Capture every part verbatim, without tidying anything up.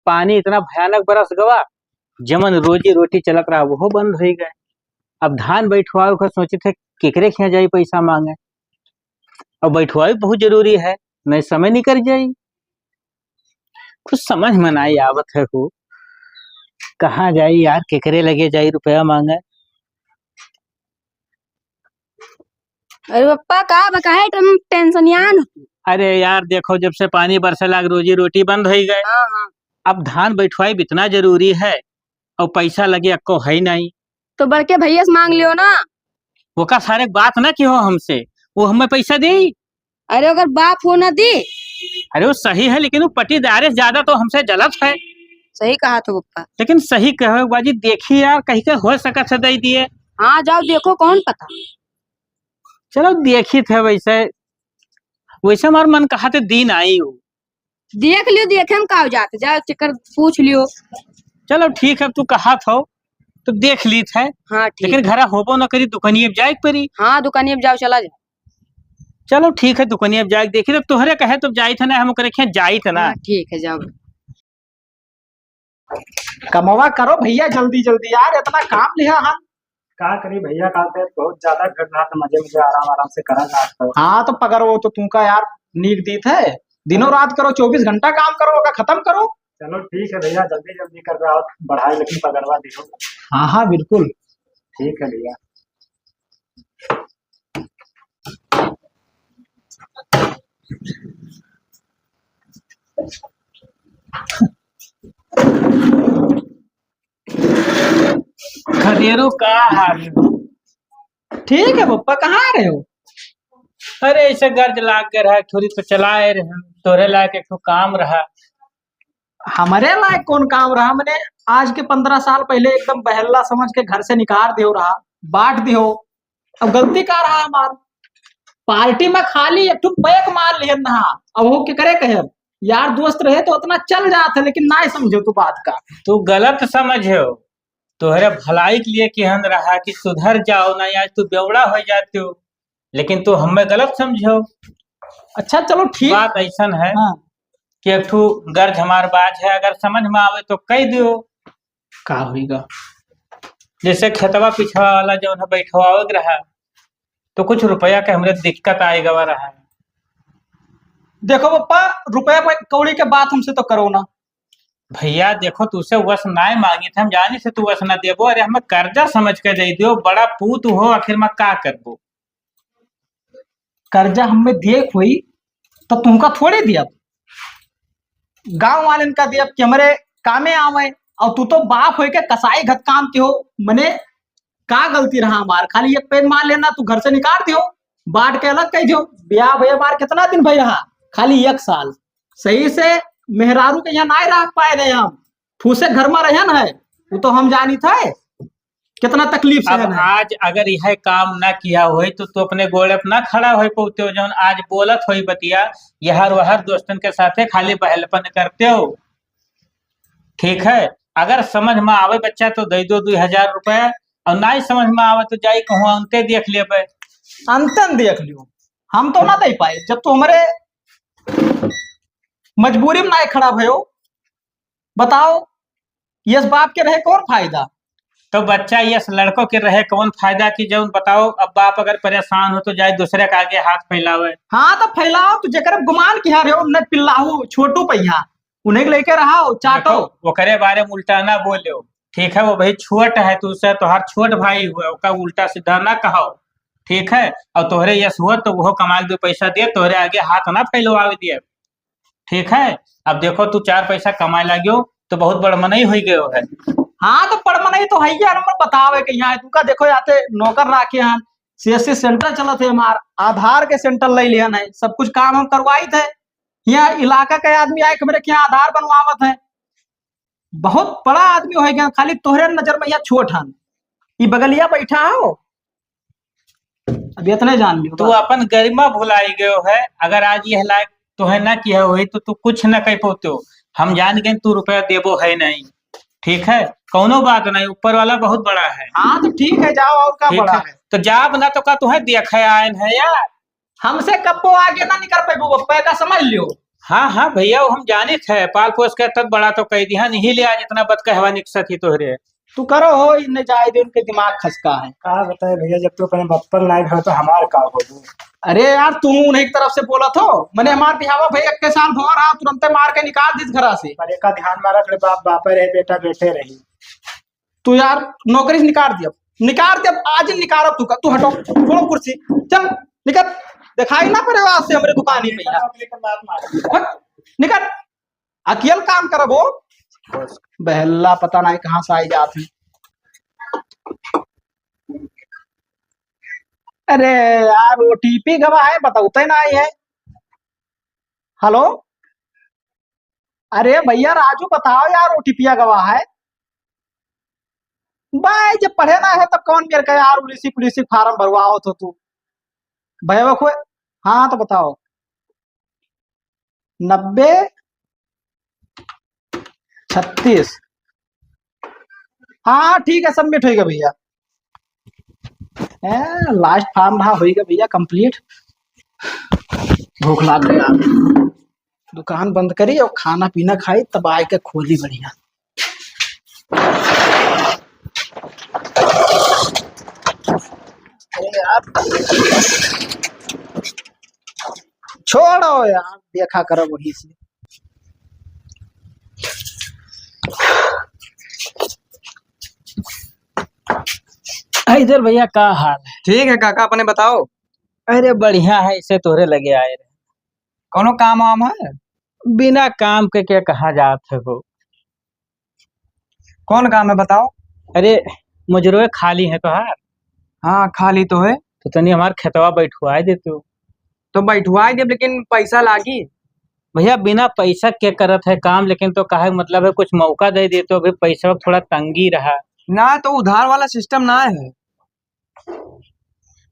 पानी इतना भयानक बरस गवा, जमन रोजी रोटी चलत रहा, वहू बंद होइ गए। अब धान बैठवावे का सोचित है, केकरे खियाँ जाई पैसा माँगे? अब बैठवावे बहुत जरूरी है, नहीं समय निकल जाई। कुछ समझ में नाहीं आवत है हो, कहाँ जाई यार, केकरे लगे जाई रुपया माँगे? अरे पप्पा, का बा, काहे तुम टेंशनियान हो? अरे यार, देखो, जब से पानी बरसे लाग, रोजी रोटी बंद होइ गए। हाँ, हाँ। अब धान बैठवाई इतना जरूरी है, और पैसा लगे अक्को है नाहीं। तो बड़के भैया से माँग लियो ना। ओका सारे बात ना किहो हमसे, वो हमें पैसा देई। अरे अगर बाप हो ना दी। अरे वो सही है, लेकिन वो पटीदारे से ज्यादा तो हमसे जलत है। सही कहा तो पप्पा। लेकिन सही कहो बाजी, देखी यार, कहीं के हो सकत है दे दिए। हाँ, जाओ देखो, कौन पता। चलो देखी थे, वैसे, वैसे हमार मन कहा थे दिन आई हो। देख लियो, देखे में का हो जात, जाओ चक्कर पूछ लियो। चलो ठीक है, तू कहा था तो देख ली थे। हाँ, ठीक। लेकिन घरा होबो न करी, दुकानिए पे जाए के परी। हाँ, दुकानिए पे जाओ, चला जाओ। चलो ठीक है, दुकानिए पे जाए के देखी, तो तोहरे कहे तो जाई थे ना, हम ओकरे खें जाई थे ना। हाँ, ठीक है, जाओ। कमवा करो भैया, जल्दी जल्दी यार, इतना काम लिहा हम। का करी भैया, काल ते बहुत ज्यादा भीड़ रहा था, मजे मजे आराम आराम से करा जात था। हाँ, तो पकड़ो, तो तुमका यार नीक दीत है, दिनों रात करो, चौबीस घंटा काम करो, ओका खत्म करो। चलो ठीक है भैया, जल्दी जल्दी कर रहा, बढ़ाई लेकिन पकड़वा दियो। हाँ हाँ, बिल्कुल। ठीक है भैया। खदेरू, का हाल है? ठीक है पप्पा, कहाँ आ रहे हो? अरे, ऐसे गर्ज लाग गए रहा, थोड़ी तो चलाए रहे, तोरे लायक एक ठो काम रहा। हमरे लायक कौन काम रहा? मने आज के पन्द्रह साल पहले एकदम बहल्ला समझ के घर से निकाल दियो रहा, बांट दियो। अब गलती का रहा हमार? पार्टी में खाली एक ठो पैक मार लिहन रहा, अब वो के करे कहे, यार दोस्त रहे तो उतना चल जात है, लेकिन ना समझो तू बात का। तू गलत समझो, तोहरे भलाई के लिए केहन रहा कि सुधर जाओ, ना आज तू बेवड़ा हो जाते हो, लेकिन तू हमें गलत समझो। अच्छा चलो ठीक। बात ऐसन है हाँ। कि एक ठो गर्ज हमार बाज है, अगर समझ में आवे तो कह दियो। का होइगा? जैसे खेतवा पिछवा वाला जौन है बैठवावे के रहा, तो कुछ रुपया के हमरे दिक्कत आए गवा रहा है। देखो पप्पा, रुपया पे कौड़ी के बात हमसे तो करो ना। भैया देखो, तुसे वस नाय मांगी थे, हम जानी से तू वस ना देबो। अरे हमें कर्जा समझ के दे दियो, बड़ा पूत हो, आखिर में का करबो? कर्जा हमें दिए होई तो तुमका थोड़े दियब, गांव वालन का दियब कि हमरे कामे आवे। और तू तो बाप होई के कसाई घत काम के हो, मने का गलती रहा हमार? खाली एक पैक मार लेना, तू घर से निकाल दियो, बांट के अलग कह दियो। ब्याह भैया हमार कितना दिन भई रहा? खाली एक साल। सही से मेहरारू के यहाँ नाय रह पाए रहे हम, फूसे घर में रहन है, वो तो हम जानी थे कितना तकलीफ से अब है। आज अगर यह काम ना किया होई तो तू अपने गोड़े पे ना खड़ा होई पौते हो, जौन आज बोलत होई बतिया यहर वहर दोस्तन के साथे खाली बहलपन करते हो। ठीक है, अगर समझ में आवे बच्चा तो दे दो दो हजार रुपया, और ना ही समझ में आवे तो जाई कहूँ अंते देख लेबे। अंतन देख लियो, हम तो ना दे पाए जब तू हमरे मजबूरी में ना खड़ा भयो। बताओ, यस बाप के रहे कौन फायदा? तो बच्चा यस लड़कों के रहे कौन फायदा कि जौन बताओ, अब बाप अगर परेशान हो तो जाए दूसरे के आगे हाथ फैलावे। हाँ तो फैलाओ, तो जेकर गुमान किहा रहे हो, न पिल्लाहू छोटू पहिया, उन्हें के लेके रहो, चाटो। देखो, ओकरे बारे में उल्टा ना बोलो, ठीक है? वो भाई छोट है, तू से तोहार छोट भाई हुआ, ओका उल्टा सीधा ना कहो, ठीक है? और तोहरे यस हुआ तो वो कमा के दो पैसा दे, तोहरे आगे हाथ ना फैलवावे दिए, ठीक है? अब देखो, तू चार पैसा कमाए लाग्यो तो बहुत बड़ मनई होई गयो है। हाँ, तो बड़ मनई तो है यार, हमर बतावे के यहाँ है। तुमका देखो, यहाँ ते नौकर राखे हैं, सीएससी सेंटर चलत है हमार, आधार के सेंटर ले लिहन है, सब कुछ काम हम करवाई थे। यहाँ इलाका के आदमी आए के हमरे के यहाँ आधार बनवावत है। बहुत बड़ा आदमी हो गया, खाली तोहरे नजर में यहाँ छोट हन। ई बगलिया बैठा हो, अब इतने जान लियो तू बस। अपन गरिमा भुलाई गयो है। अगर आज यह लायक तोहे ना किया होई तो तू कुछ ना कह पौते हो। हम जान गए तू रुपया देबो है नहीं, ठीक है? कौनो बात नहीं, ऊपर वाला बहुत बड़ा है। हाँ तो ठीक है, जाओ, और का ठीक बड़ा है? है? तो जाब ना तो का तोहे देखे आयन है यार। हमसे कब्बो आगे ना निकल पैबो, पहला समझ लियो। हाँ, हाँ भइया, वो हम जानित है, पाल पोस के तब बड़ा तो कइ दिहा, नहीं ले आज इतना बतकहवा निकसत ही तोहरे। तू करो हो, इन्हें जाए दे, उनके दिमाग खसका है। का बताए भइया, जब तू अपने बप्पा के नाई भरो तो हमार का होबू? अरे यार, तू उन्हें एक तरफ से बोलत हो, मने हमार बिहावा भइया इक्के साल भवा रहा, तुरंते मार के निकाल दिस घरा से। पर एका ध्यान में रख ले, बाप बापे रहे, बेटा बेटे रही। तू यार नौकरी से निकाल दिया, निकाल दिया, आज ही निकालब तू का, तू हटो, छोड़ो कुर्सी, चल निकल, दिखाई ना पड़े आज से हमरे दुकान ही पे यार। हट, निकल, अकेल काम करब हो। बहल्ला पता नहीं कहाँ से आई जात है। अरे यार, ओटीपी गवा है, बताते ना आई है। हेलो, अरे भइया राजू, बताओ यार, ओटीपिया गवा है। भाई, जब पढ़े ना है तब कौन मेरे का यार उलीसी पुलिसी फार्म भरवाओ तो तू। भैया को, हाँ तो बताओ। नब्बे छत्तीस। हाँ ठीक है, सबमिट होइगा भइया। ए, लास्ट फार्म रहा होइगा भइया कंप्लीट। भूख लाग गया। दुकान बंद करी और खाना पीना खाई, तब आए के खोली बढ़िया। अरे यार, छोड़ो यार, देखा करो वही से। इधर भइया, का हाल है? ठीक है काका, अपने बताओ। अरे बढ़िया है, इसे तोहरे लगे आए रहे। कौनो काम वाम है? बिना काम के क्या कहा जात है हो? कौन काम है बताओ? अरे, मुजरवे खाली है तोहार? हाँ, खाली तो है। तो तनी हमार खेतवा बैठवाए दे तू। तो बैठवाए देब, लेकिन पैसा लागी। भइया, बिना पैसा के करत है काम, लेकिन तो कहे मतलब है कुछ मौका दे दे तो, अभी पैसा थोड़ा तंगी रहा। ना, तो उधार वाला सिस्टम ना है।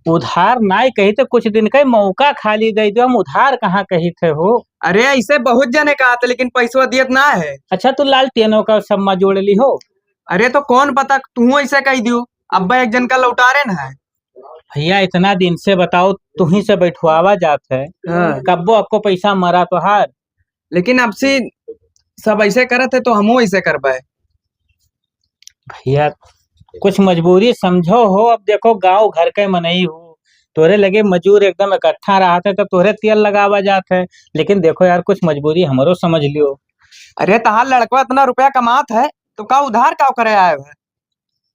उधार नाई कही तो कुछ दिन का ही मौका खाली दे दो, हम उधार कहाँ कही थे हो? अरे, ऐसे बहुत जने कहा थे, लेकिन पैसवा दियत ना है। अच्छा, तू लालटेनो का सम्मा जोड़ ली हो? अरे, तो कौन पता, तू ऐसे कह दियो, अब एक जन का लौटारे ना है। भइया, इतना दिन से बताओ, तू ही से बैठवावा जात है, हाँ। कब्बो आपको पैसा मरा तोहार? लेकिन अब से सब ऐसे करत है तो हमहू ऐसे करबे। भइया, कुछ मजबूरी समझो हो। अब देखो, गाँव घर के मनई हो, तोरे लगे मजूर एकदम इकट्ठा रहत है, तो तोरे तेल लगावा जात है। लेकिन देखो यार, कुछ मजबूरी हमरो समझ लियो। अरे, तहार लड़कवा इतना रुपया कमात है, तो का उधार का करे आए है?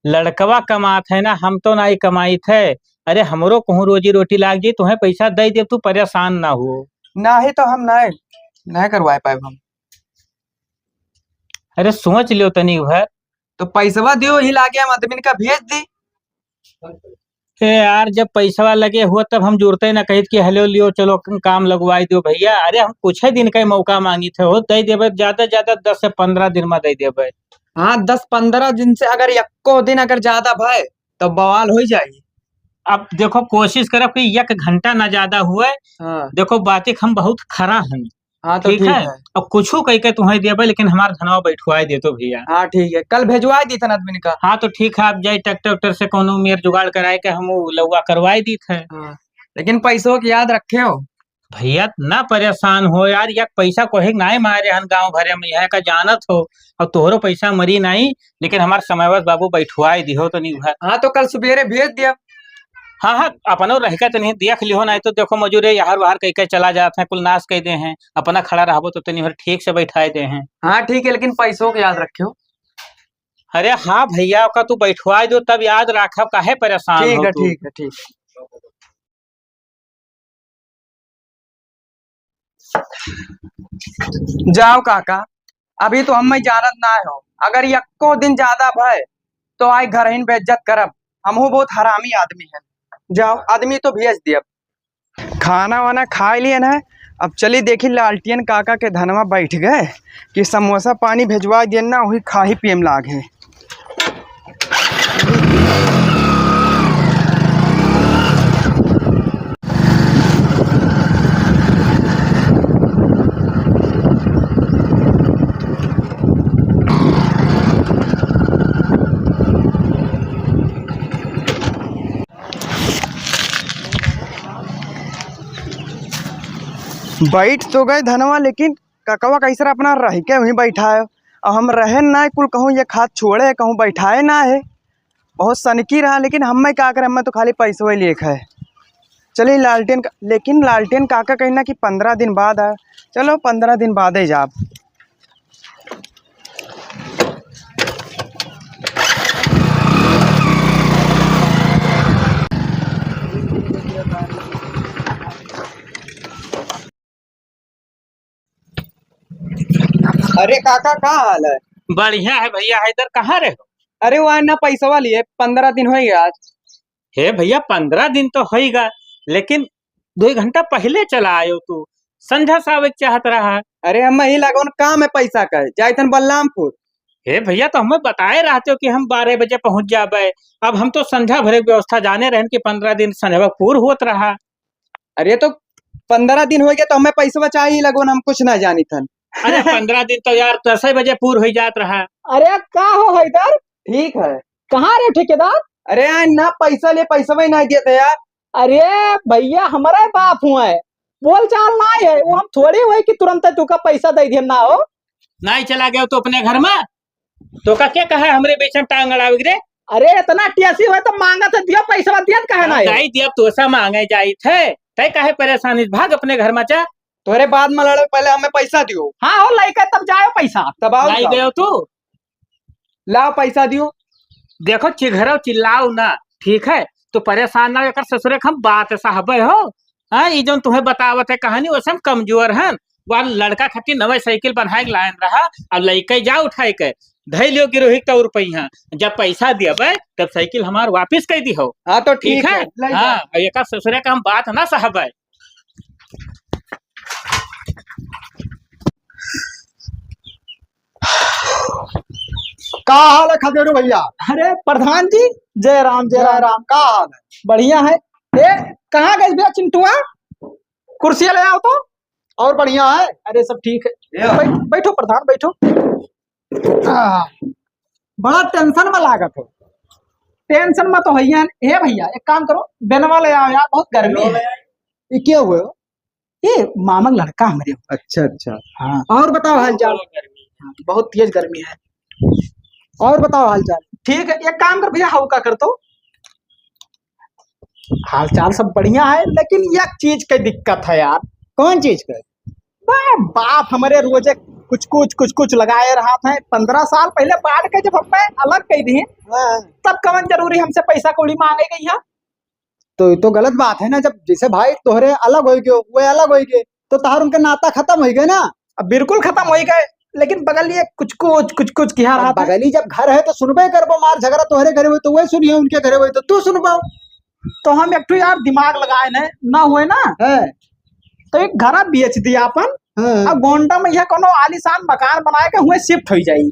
लड़कवा कमात है ना, हम तो नाई कमाइत है। अरे, हमरो कहूँ रोजी रोटी लाग जाई, तुहें पैसा दे दे, तू परेशान ना हो। नाही तो हम नाई, नाई करवाए पाए हम। अरे, सोच लियो तनी भर। तो पैसवा दियो ही लागे, हम आदमी का भेज दी। ए यार, जब पैसवा लगे हुआ तब हम जुड़ते ना कहित कि हेलो लियो, चलो काम लगवाई दियो भइया। अरे, हम कुछ ही दिन का ही मौका मांगित है हो, दे देबे, ज्यादा ज्यादा दस से पन्द्रह दिन में दे देबे। हाँ, दस पन्द्रह दिन से अगर यक्को दिन अगर ज्यादा भय, तो बवाल हो जाई। अब देखो, कोशिश करब कि एक घंटा ना ज्यादा हुए। हाँ। देखो, बातिक हम बहुत खरा हन। हाँ, तो ठीक ठीक है। है। अब कुछू कह के तुहें देबे, लेकिन हमार धनवा बैठवाए देतो भइया। हाँ, ठीक है, कल भेजवाए दीथन आदमी का। हाँ, तो ठीक है, आप जाए ट्रैक्टर उक्टर से कौनो मेर जुगाड़ कराए के हम उ लउआ करवाए दीत है। हाँ, लेकिन पैसों की याद रखे हो। भइया, ना परेशान हो यार, एक पैसा कोहे नाई मारे हन गाँव भरे में, यहाँ का जानत हो, और तोहरो पैसा मरी नाई, लेकिन हमार समयवत बाबू बैठवाए दिहो तो नहीं हुआ। हाँ, तो कल सुबेरे भेज दिया। हाँ, हाँ, अपनो रह के तनी देख लिहो, नाई तो देखो मजूरे यार बाहर कह के चला जात है, कुल नाश कह दे हैं, अपना खड़ा रहबो तो तनी भर ठीक से बैठाए दे हैं। हाँ, ठीक है, लेकिन पैसों को याद रखे हो। अरे हाँ भइया, का तू बैठवाए दो तब याद राखब, काहे परेशान ठीक हो है, तू? ठीक है, ठीक। जाओ काका, अभी तो हम जानत ना हो, अगर यक्को दिन ज्यादा भय तो आए घर ही बेइज्जत करब। हमहू बहुत हरामी आदमी हैं। जाओ, आदमी तो भेज दियब। खाना वाना खाए लिए ना, अब चली देखी लालटियन काका के धनवा बैठ गए कि समोसा पानी भेजवा दियन ना, वही खाही पियम लाग है। बैठ तो गए धनवा, लेकिन ककवा कैसर अपना रह के वहीं बैठा है। और हम रहे ना कुल कहूँ ये खात छोड़े, कहूँ बैठाए ना है। बहुत सनकी रहा, लेकिन हमें का करे, हमें तो खाली पैसवे लेख है। चलिए लालटेन का, लेकिन लालटेन काका कहना कि पन्द्रह दिन बाद आए। चलो पन्द्रह दिन बाद ही जाब। अरे काका, का हाल है? बढ़िया है भैया। हैदर, कहाँ रहे हो? अरे, वह ना पैसवा लिए, पन्द्रह दिन होइ गया आज। हे भैया, पन्द्रह दिन तो होइगा, लेकिन दो घंटा पहिले चला आयो तू, संझा से आवे के चाहत रहा। अरे, हम ही लगन काम है पैसा का, जाइत हन बलरामपुर। हे भैया, तो हमें बताए रहते हो कि हम बारह बजे पहुँच जाबे। अब हम तो संझा भरे के व्यवस्था जाने रहन कि पन्द्रह दिन संझवा पूर होत रहा। अरे, तो पन्द्रह दिन होइ गए, तो हमें पैसवा चाहिए लगन, हम कुछ ना जानित हन। अरे, पन्द्रह दिन तो यार दस बजे पूर होइ जात रहा। अरे, का हो हैदर? ठीक है। कहाँ रे ठेकेदार? अरे, आ ना पैसा ले, पैसवा ही ना देते यार। अरे भैया, हमारा बाप हुआ है, बोल चाल ना है, वो हम थोड़ी हुए कि तुरंत तुका पैसा दे दिए ना हो। नहीं चला गया तो अपने घर में, तो का क्या कहा हमरे बीच में टांग अड़ावे रे? अरे, इतना टेसी हुए तो मांगा तो दियो, पैसा दियत काहे ना है? नहीं दिया तो ऐसा मांगे जाई थे, तय काहे परेशान इस, भाग अपने घर में जा। तोरे बाद में लड़े, पहले हमें पैसा दियो। हाँ हो, लइके तब जाओ पैसा। तब आओ लाई जाओ। गयो तू। लाओ पैसा दियो। देखो, चिघरो चिल्लाओ ना, ठीक है? तो परेशान ना, एकर ससुरे के हम बात सहबे हो। हाँ, ई जौन तुम्हें बतावत है कहानी, वैसे हम कमजोर हन। वो लड़का खातिर नवे साइकिल बनाए के लायन रहा, अब लइके जा उठाए के, धै लियो गिरोही के तौर पे यहाँ। जब पैसा दियबे, तब साइकिल हमार वापिस कर दी हो। हाँ, तो ठीक ठीक है? है, ले जाओ। हाँ, अब एकर ससुरे का हम बात ना सहबे। का हाल है खदेरू भैया? अरे प्रधान जी, जय राम, जय जय राम। राम, का हाल है? बढ़िया है। ए, कहाँ गए भैया चिंटुआ? कुर्सिया ले आओ तो। और बढ़िया है? अरे सब ठीक है। या। बैठ-, बैठो प्रधान, बैठो। आ, बड़ा टेंशन में लागत हो। टेंशन में तो है ही है। हे भैया, एक काम करो, बेनवा ले आओ यार, बहुत गर्मी है। ये क्या हुआ? ये मामा का लड़का हमरे हो। अच्छा, अच्छा। हाँ। और बताओ हाल चाल। हाँ, बहुत तेज गर्मी है। और बताओ हाल चाल। ठीक है, एक काम कर भैया, हाउ का कर तो। हाल चाल सब बढ़िया है, लेकिन एक चीज के दिक्कत है यार। कौन चीज के? बा-, बाप हमरे रोजे कुछ कुछ, कुछ कुछ लगाए रहत हैं। पन्द्रह साल पहले बाढ़ के जब हमें अलग कई दिए, हाँ। तब कवन जरूरी हमसे पैसा कौड़ी मांगे गई है? तो ये तो गलत बात है ना, जब जैसे भाई तोहरे अलग होइ गयो, वो अलग होइ गए, तो तहार उनके नाता खतम होइ गए ना। अब बिल्कुल खतम होइ गए, लेकिन बगलिए कुछ कुछ, कुछ कुछ किहा अब रहत है। बगली जब घर है तो सुनबे करबो, मार झगड़ा तोहरे घरे होइ तो वह सुनिए, उनके घरे होइ तो तू सुनबो। तो हम एक ठो यार दिमाग लगाए न, ना हुए ना, है। तो एक घरा बेच दिया अपन, हाँ। अब गोंडा में यह कोनो आलीशान मकान बनाए के हुए शिफ्ट होइ जाई।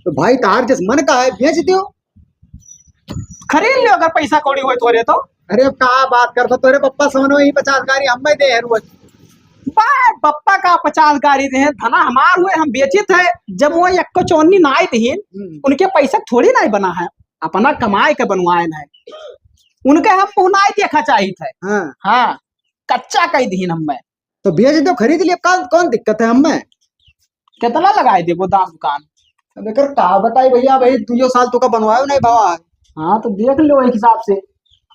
तो भाई तहार जिस मन का है बेच दियो। खरीद लियो अगर पैसा कौड़ी हुए तोरे तो। अरे अब का बात करता, तोरे पप्पा सोनो ही पचास गाड़ी हम में दे है रोज। बा-, पप्पा का पचास गाड़ी दे हैं, धना हमार हुए, हम बेचित है। जब वो एक को चोन्नी नाई दिहिन, हम्म। उनके पैसा थोड़ी नाई बना है, अपना कमाए के बनवाए ना है। उनके हम मुँह नाई देखा चाहित है। हाँ। हाँ, कच्चा कह दिहिन हमें। तो बेच दो, खरीद लियो, कौन, कौन दिक्कत है हमें? कितना लगाए देबो दाम दुकान? अब एकर का बताई भैया, भाई दुइयो साल तो का बनवायो नहीं बाबा। हाँ, तो देख लो एक हिसाब से।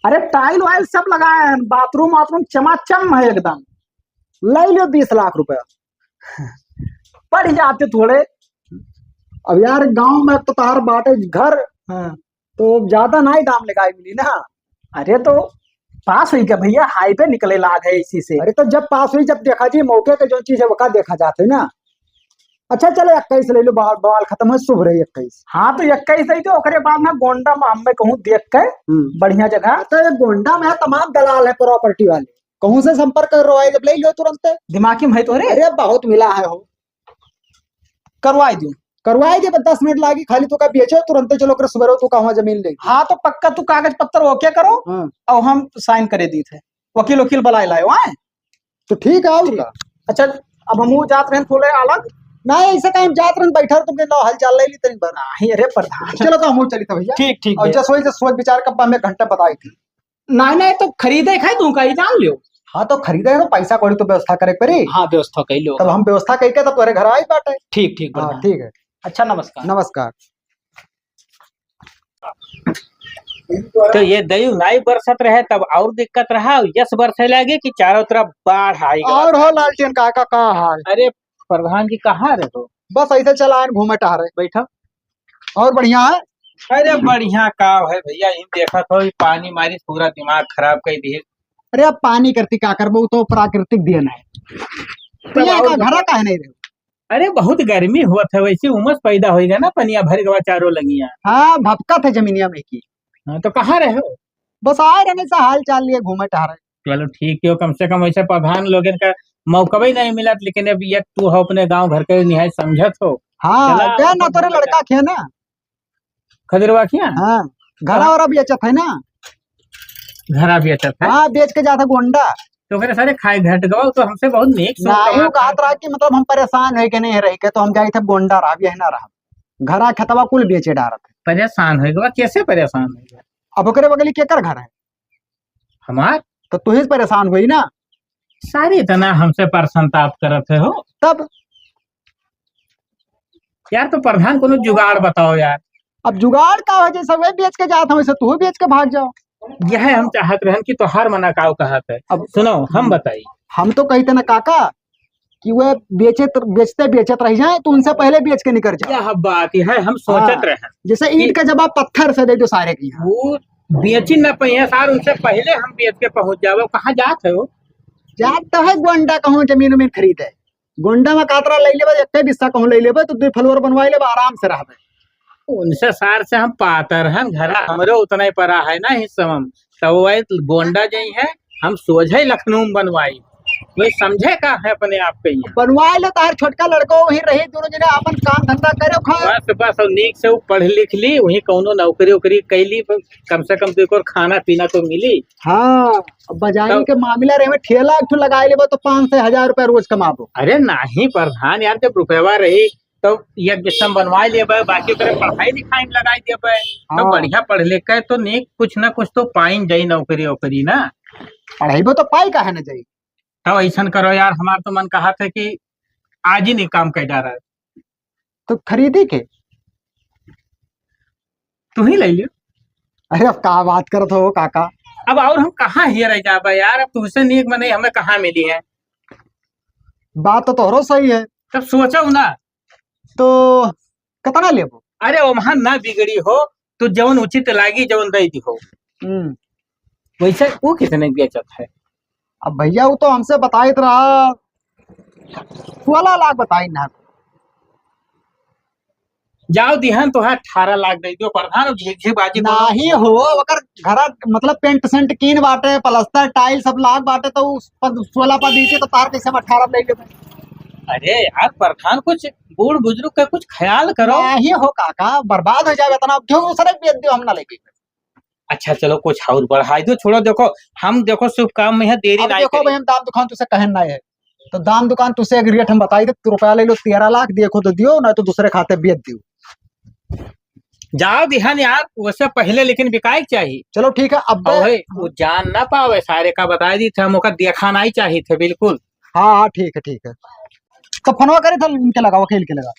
अरे टाइल वाइल सब लगाए हैं, बाथरूम वाथरूम चमाचम है एकदम। ले लो बीस लाख रुपया। पड़ जाते थोड़े। अब यार गांव में तो तार बाटे घर, हाँ। तो ज्यादा ना ही दाम लगाए मिली ना। अरे तो पास हुई क्या भैया, हाईवे निकले लाग है इसी से। अरे तो जब पास हुई, जब देखा जी मौके के जो चीज है वो का देखा जाते ना। अच्छा चलो इक्कीस ले लो, बवाल, बवाल खत्म है, शुभ रही इक्कीस। हाँ तो इक्कीस दे दो, ओकरे बाद ना गोंडा में हम कहूँ देख के हम्म। बढ़िया जगह। अच्छा ये गोंडा में है, तमाम दलाल है प्रॉपर्टी वाले, कहूँ से संपर्क करो, आए जब ले लो तुरंत। दिमागी में है तोहरे? अरे बहुत मिला है हो। करवाई दूँ। करवाई दे, बस दस मिनट लागी, खाली तो का बेचो, तुरंत चलो, ओकरे सुबह रहो, तो का वहाँ जमीन ले। हाँ, तो पक्का तू कागज पत्तर ओके करो, हाँ। और हम साइन करे दी थे, वकील वकील बुलाए लायो, हाँ? तो ठीक है, और ठीक। का? अच्छा, अब हमहू जात रहन थोड़े अलग। ना, ऐसे काम जात रहन, बैठा रहो, तुमके नौ हाल चाल ले ली तनी भर। नहीं, अरे प्रधान। चलो, तो हमहू चली था भैया। ठीक, ठीक और भैया। जस वही, जस सोच विचार कब हमें घंटा बताई थी। नहीं, नहीं, तो खरीदे खाए तू का, ये जान लियो। हाँ, तो खरीदे है तो पैसा कौड़ी तो व्यवस्था करे के पड़ी। हाँ, व्यवस्था कई लो। तब हम व्यवस्था कई के तब तोरे घर आई बाटे। ठीक, ठीक, हाँ, बढ़िया। ठीक है। अच्छा, नमस्कार। नमस्कार। तो ये दयु नाई बरसत रहे तब और दिक्कत रहा, यस बरसे लागे कि चारों तरफ बाढ़ आई गवा। और हो लालटेन काका, का हाल? अरे प्रधान जी, कहाँ रहे हो? बस ऐसे चला आए घूमे टहरे। बैठो। और बढ़िया है? अरे बढ़िया का है भैया, इन देखत हो, ये पानी मारी पूरा दिमाग खराब कर दिए। अरे अब पानी करती का करबो, तो प्राकृतिक देन है। तो तब ये और का घरा काहे नहीं रहे? अरे बहुत गर्मी होत है, वैसे उमस पैदा होइगा ना, पनिया भर गवा चारों लंगिया। हाँ, भपकत है जमीनिया में की। हाँ, तो कहाँ रहे हो? बस आए रहने से हाल चाल लिए घूमे टहरे। चलो ठीक हो, कम से कम वैसे प्रधान लोगन का मौका भी नहीं मिलत, लेकिन अब ये तू हो अपने गांव घर के निहाय समझत हो। हाँ, चला, गए ना अपन तोरे लड़का। लड़का खे ना। खजुरवा खिया? हाँ, घरा हाँ। और बेचत है ना। घरा बेचत है? हाँ, बेच के जाता गोंडा। तो ओकरे सारे खाए घट गवा, तो हमसे बहुत नेक सोच नहीं, वो कहत रहा कि मतलब हम परेशान है कि नहीं रही के, तो हम जाई थे गोंडा रहा, यही ना रहा। घरा खेतवा कुल बेचे डारत है। परेशान हो गवा, कैसे परेशान हो गवा? अब ओकरे बगली केकर घर है? हमार? तो तू ही परेशान हुई ना। सारे इतना हमसे परेशान ताप करत है हो। तब? यार, तो प्रधान कोनो जुगाड़ बताओ यार। अब जुगाड़ का हो, जैसे वे बेच के जात हैं, वैसे तू बेच के भाग जाओ। यह हम चाहत रहन कि तोहार मना काव कहत है। अब सुनो, हम हम बताई। हम तो कहित है ना काका कि वे बेचे, बेचते बेचत रह जाए, तो उनसे पहले बेच के निकल जाओ। यह बात है, हम सोचत हाँ, रहन जैसे कि ईंट का जवाब पत्थर से दे दो सारे की। वो बेची न पहिए सार, उनसे पहले हम बेच के पहुंच जाओ। कहाँ जात है वो? जात तो है गोंडा, कहूँ जमीन उमीन खरीदे। गोंडा में कातरा ले लेबे, एक बिस्सा कहूँ ले लेबे, तो दो floor बनवाई लेबे, आराम से रहबे। उनसे सार से हम पातर हन, घरा हमरे उतना ही परा है ना हिस्सा में। तो वो आए गोंडा जाई है, हम सोझे लखनऊ में बनवाई। वही समझे का है अपने आप के यहाँ। बनवाई लो, तार छोटका लड़को वहीं रही, दोनों जने अपन काम धंधा करे खाओ। बस, बस, और नीक से वो पढ़ लिख ली, वहीं कौनो नौकरी वोकरी कैली, कम से कम तो एक और खाना पीना तो मिली। हाँ, अब बजाई तब के मामला रहे में ठेला एक ठो लगाए लेबो तो पाँच से हजार रुपया रोज कमाबो। अरे नाही प्रधान यार, जब रुपयवा रही तो एक बिस्सा बनवा लेबे, बाकी ओकरे पढ़ाई लिखाई में लगाई देबे। तो हाँ। बढ़िया पढ़ लिख के तो नीक कुछ ना कुछ तो पाइन जाई नौकरी वोकरी ना। पढ़ाई में तो पाई काहे ना जाई? तब ऐसन करो यार, हमार तो मन कहा था कि आज ही नहीं काम कर जा रहा है। तो खरीदी के? तू ही ले लियो। अरे अब का बात करत हो काका? अब और हम कहाँ हियर रह जाबा यार, अब तुझसे नीक मनई हमें कहाँ मिली है? बात तो तोहरो सही है। तब सोचो ना। तो कितना लेबो? अरे ओम्हा ना बिगड़ी हो, तू जौन उचित लागी जौन दे दी हो। हम्म। वैसे वो कितने बेचत है? अब भैया वो तो हमसे बताइत रहा, सोलह लाख बताई ना। जाओ दिहन तो है अठारह लाख दे दियो प्रधान, झिक झिक बाजी करो। नाही हो, अगर घरा मतलब पेंट सेंट कीन बाटे, प्लास्टर टाइल सब लाग बाटे, तो उस पर सोलह पर दीजिए, तो तार कैसे हम अठारह ले लेबे? अरे यार प्रधान, कुछ बूढ़ बुजुर्ग का कुछ ख्याल करो। नाही हो काका, बर्बाद हो जाए इतना, क्यों दूसरे बेच दियो, हम ना लेके। अच्छा चलो कुछ और बढ़ाई दो, छोड़ो, देखो हम देखो शुभ काम में है, देरी अब नहीं देखो करी। भाई हम दाम दुकान तुझसे कहन ना है, तो दाम दुकान तुझसे एक रेट हम बताई दे, तू रुपया ले लो तेरह लाख, देखो तो दियो, ना तो दूसरे खाते बेच दियो। जाओ दिहन यार, वैसे पहले लेकिन बिकाए के चाहिए। चलो ठीक है, अब और है, वो जान ना पावे सारे का बताई दी थे, हम ओका देखा नहीं चाहिए थे बिल्कुल। हाँ हाँ ठीक है ठीक है, तो फोनवा करे था इनके लगा, वकील के लगा।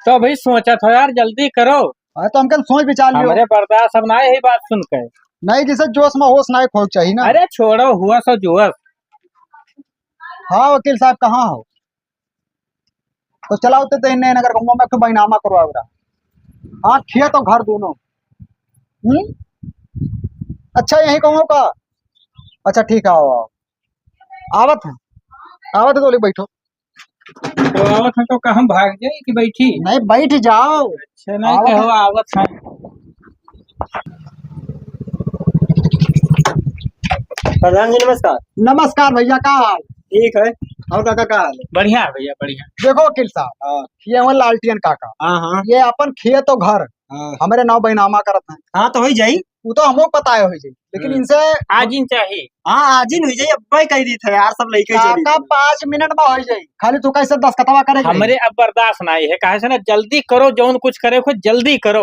तो भाई सोचा था यार, जल्दी करो। अरे तो हमके सोच विचार लियो। हमरे बर्दाश्त अब ना यही बात सुन के। नहीं, जैसे जोश में होश ना खोल चाहिए ना। अरे छोड़ो, हुआ सो जोश। हाँ वकील साहब, कहाँ हो? तो चलाओ ते, ते इन्हें नगर गाँव में एक ठो बैनामा करवाओ रहा। हाँ, खेत और घर दोनों। हम्म? अच्छा, यही कहूँ का? अच्छा ठीक है, आओ आओ। आवत है, आवत है, तो बोली बैठो। तो आवत है तो का हम भाग जाई कि बैठी? नहीं, बैठ जाओ। अच्छा, नहीं आवत कहो है। आवत है। प्रधान जी नमस्कार। नमस्कार भैया, का हाल? ठीक है। और काका का हाल है? बढ़िया है भैया, बढ़िया। देखो वकील साहब, हाँ। ये हमारे लालटियन काका। हाँ, हाँ। ये अपन खेत और घर हाँ। हमरे नाव बैनामा करत हैं। हाँ, तो होई जाई। वो तो हमको पता है होई जाई, लेकिन हम्म। इनसे आज इन चाहिए। हाँ, आज ही होई जाई, अब मैं कह दी थे यार, सब लेके चली काका जाई। पाँच मिनट में होई जाई, खाली तू कैसे दस्तखतवा करे के हमरे रही। अब बर्दाश्त नहीं है, काहे से ना, जल्दी करो, जौन कुछ करे को जल्दी करो।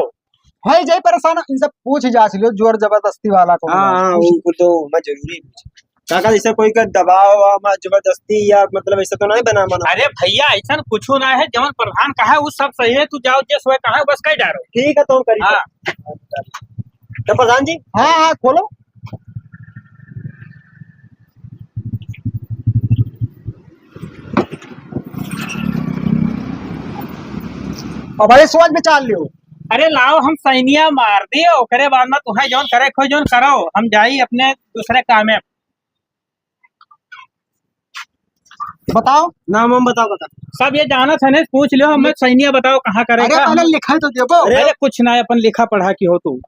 होई जाई परेशान, इनसे पूछ जांच लियो, जोर जबरदस्ती वाला को हाँ, बात। हाँ, पूछ। वो, वो तो मैं जरूरी पूछ। काका, जैसे कोई का दबाव, जबरदस्ती या मतलब ऐसा तो नहीं बना मना? अरे भैया, ऐसा कुछ ना है, जवन प्रधान कहा है, वो सब सही है। तू जाओ, जे सोए कहा है, बस कह डारो। ठीक है, तो हम करी। हाँ। तो प्रधान जी? हाँ, हाँ, खोलो। अब भाई, सोच विचार लियो। अरे लाओ, हम सैनिया मार दियो, ओकरे बाद में तुम्हें जौन करे खोई जौन करो, हम जाई अपने दूसरे काम में। बताओ। नाम हम बताओ, बताओ। सब ये जानत है, पूछ लियो, हमें सैनिया बताओ कहाँ करे अरे, का, पहले हम लिखाई तो देबो। अरे, कुछ ना, अपन लिखा पढ़ा की हो तू।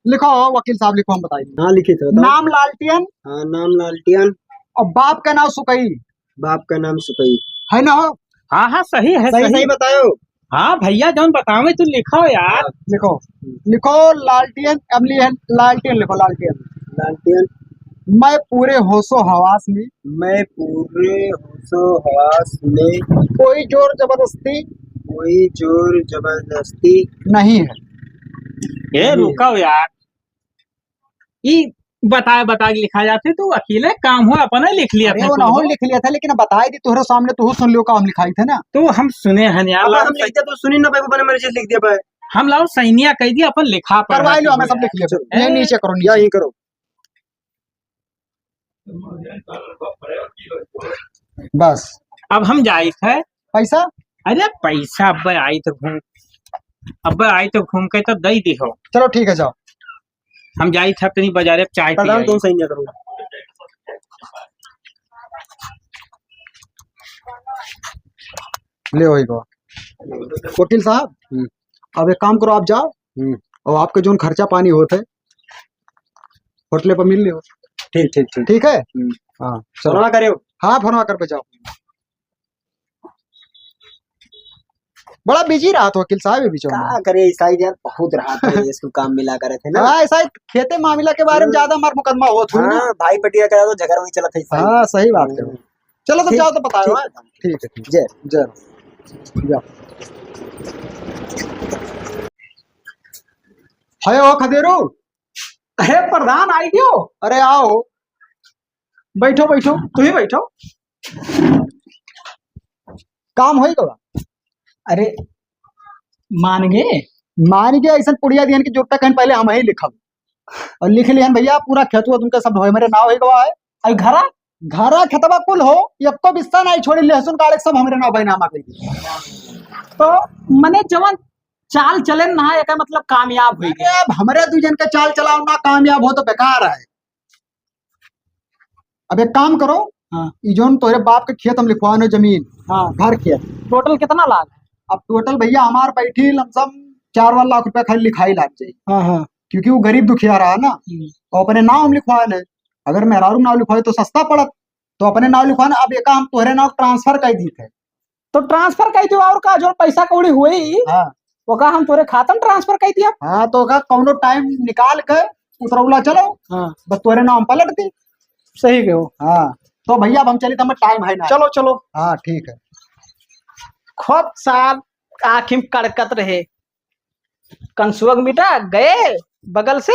लिखो, वकील साहब, लिखो, हम बताई। हाँ, लिखित हो तो। नाम लालटेन। हाँ, नाम लालटेन। और बाप का नाम सुकई। बाप का नाम सुकई। है ना हो? हाँ, हाँ, सही है, सही, सही। सही बतायो। हाँ भैया, जौन बतावे तू लिखो यार। हाँ। लिखो, लिखो लालटेन, अब लिए है, लालटेन लिखो, लालटेन। लालटेन। मैं पूरे होशो हवास में। मैं पूरे होशो हवास में। कोई जोर जबरदस्ती। कोई जोर जबरदस्ती। नहीं है। ए, नहीं है। रुको यार। ई बताए, बता के लिखा जाते, तो वकील है, काम हो, अपन है, लिख लिया अरे, था वो कुल ना हो, हो। लिख लिया था, लेकिन अब बताए दी तोहरे सामने, तू सुन लियो का हम लिखाई थे ना। तो हम सुने हैं यार, अब लाओ हम सही। लिख दे तो सुनी ना भाई, वो बने मर्जी से लिख दिया भाई। हम लाओ सैनिया कह दिया, अपन लिखा पढ़ा करवा लो, के हमें हो सब यार। लिख लिया। चलो। ये नीचे करो, नीचे। यहीं करो। बस। अब हम जाइत है। पैसा? अरे पैसा अब आई तो घूम, अब आई तो घूम के तो दे दी हो। चलो ठीक है, जाओ। हम जाइत है तनी बाजारे चाय पी प्रधान, आई। तुम सही नहीं करो। ले वही को। वकील साहब, हम्म। अब एक काम करो, आप जाओ। हम्म। और आपके जोन खर्चा पानी होत है, होटले पर मिल लियो। ठीक, ठीक, ठीक। ठीक है? हम्म। हाँ, चलो। फोनवा करियो। हाँ, फोनवा कर पे जाओ। बड़ा busy रहत हो वकील साहब, ये बीचों में। का करे, ईसाई यार बहुत रहत है, ये सब काम मिला करे थे ना। हाँ, ईसाई खेते मामला के बारे में हम्म। ज्यादा मार मुकदमा होत हुई ना। हाँ, भाई पटिया का तो झगड़ा वही चलत है, ईसाई। हाँ, सही बात है। हम्म। चलो, तो ठीक, जाओ तो बताओ, ठीक। हाँ? ठीक है, ठीक। जय। जय। जाओ। है ओ खदेरू? अरे प्रधान, आई गयो? अरे आओ, बैठो, बैठो, तू ही बैठो। काम होई गवा? अरे मान गे। मान गे, ऐसन पुड़िया दिहन कि जुट्टा कहीं पहले हम ही लिखब। और लिख लिहन भैया, पूरा खेतवा तुमका सब ढोए मेरे नाव होई गवा है। अरे घरा? घरा खेतवा कुल हो, एको बिस्सा नहीं छोड़ी, लहसुन काढ़े सब हमरे नाव बैनामा कई। तो मने जवन चाल चले ना, एका मतलब कामयाब होई गए। अरे अब हमरे दू जन के चाल चलाव ना कामयाब हो तो बेकार है। अब एक काम करो, हाँ। ई जौन तोहरे बाप के खेत हम लिखवाए न जमीन, हाँ। घर खेत। Total कितना लाग? अब total भैया हमार बैठी लमसम चार वार लाख रुपया खाली लिखाई लाग जाई। हाँ, हाँ। क्योंकि वो गरीब दुखिया रहा ना, हम्म। और अपने नाव हम लिखवाए न, अगर मेहरारू नाव लिखवाए तो सस्ता पड़त, तो अपने नाव लिखवाए न। अब एका हम तोहरे नाव transfer कर दी थे, तो transfer कई दियो, और का, जो पैसा कौड़ी हुई, हाँ। ओका हम तोरे खाता में transfer कई दिया। हाँ, तो ओका कौनो time निकाल के उतरौला चलो, हाँ। बस तोरे नाम पलट दी। सही कहो। हाँ, तो भैया, अब हम चली, तो हमें time है ना। चलो, चलो। हाँ, ठीक है। खूब साल आँखी में कड़कत रहे, कंसुआ के बेटा गए बगल से,